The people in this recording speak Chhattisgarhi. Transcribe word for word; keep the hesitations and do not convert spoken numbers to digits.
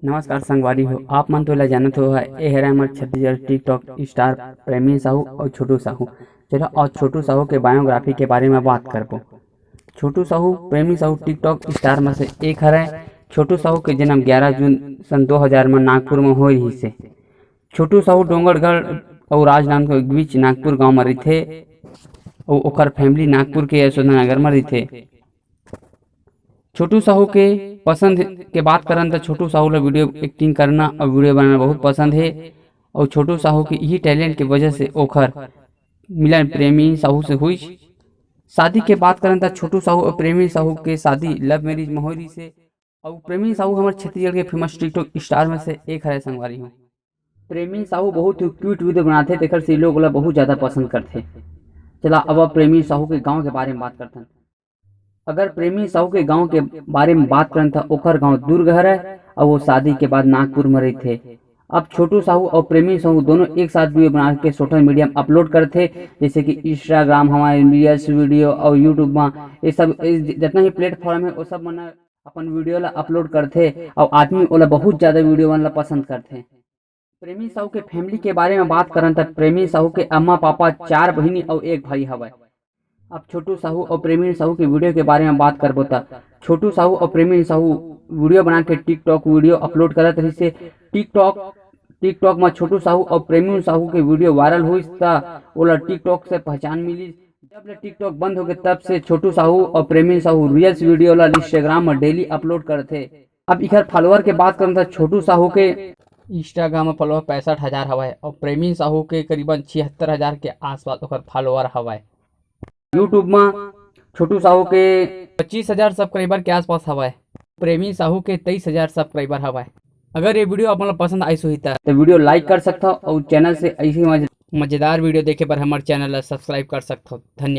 नमस्कार संगवारी हो, आप मन तो एला जानत हो, ए हरे हमर छत्तीसगढ़ TikTok स्टार प्रेमी साहू और छोटू साहू। चलो, और छोटू साहू के बायोग्राफी के बारे में बात करबो। छोटू साहू प्रेमी साहू TikTok स्टार में से एक हरे। छोटू साहू के जन्म ग्यारह जून सन दो हज़ार में नागपुर में होए रहिस हे। छोटू साहू डोंगरगढ़ और राजनांदगांव के बीच नागपुर गांव में रहिथे और ओकर फैमिली नागपुर के यशोदा नगर में रहिथे। छोटू साहू के पसंद के बात करन त छोटू साहू ला वीडियो एक्टिंग करना और वीडियो बनाना बहुत पसंद हे और छोटू साहू के यही टैलेंट के वजह से ओखर मिलन प्रेमी साहू से हुई। शादी के बात करन त छोटू साहू और प्रेमी साहू के शादी लव मैरिज में होए रहिस हे और प्रेमी साहू हमर छत्तीसगढ़ के फेमस TikTok स्टार में से एक हरे संगवारी हो। प्रेमी साहू बहुत ही क्यूट वीडियो बनाथे, तेकर से लोग ओला बहुत ज्यादा पसंद करथे। चला, अब प्रेमी साहू के गांव के बारे में बात करथन। अगर प्रेमी साहू के गांव के बारे में बात करन त ओखर गांव दुर्ग हरे और वो शादी के बाद नागपुर में रहिथे। अब छोटू साहू और प्रेमी साहू दोनों एक साथ वीडियो बना के सोशल मीडिया में अपलोड करथे, जैसे कि Instagram हमारे रील्स वीडियो और YouTube में, ये सब, ये जि-, जितना ही प्लेटफॉर्म है, वो सब मन अपन वीडियो ला अपलोड करथे और आदमी ओला बहुत ज्यादा वीडियो मन ला पसंद करथे। प्रेमी साहू के फैमिली के बारे में बात करन त प्रेमी साहू के अम्मा पापा, चार बहिनी और एक भाई हवय। अब छोटू साहू और प्रेमी साहू के वीडियो के बारे में बात करबो त छोटू साहू और प्रेमी साहू वीडियो बना के TikTok वीडियो अपलोड करत रहिस हे। TikTok TikTok में छोटू साहू और प्रेमी साहू के वीडियो वायरल हुई त ओला TikTok से पहचान मिली। जब ले TikTok बंद हो गए तब से छोटू साहू और प्रेमी साहू रील्स वीडियो ला Instagram में डेली अपलोड करथे। अब इखर फॉलोअर के बात करन त छोटू साहू के Instagram में फॉलोअर पैंसठ हजार हवय और प्रेमी साहू के करीबन छिहत्तर हजार के आसपास ओकर फॉलोअर हवय। YouTube में छोटू साहू के पच्चीस हजार सब्सक्राइबर के आसपास हवय, प्रेमी साहू के तेईस हजार सब्सक्राइबर हवय। अगर ये वीडियो आप मन ला पसंद आइस होही त, तो वीडियो लाइक कर सकथव और चैनल से ऐसे मजे-, मजेदार वीडियो देखे बर हमर चैनल ला सब्सक्राइब कर सकथव। धन्यवाद।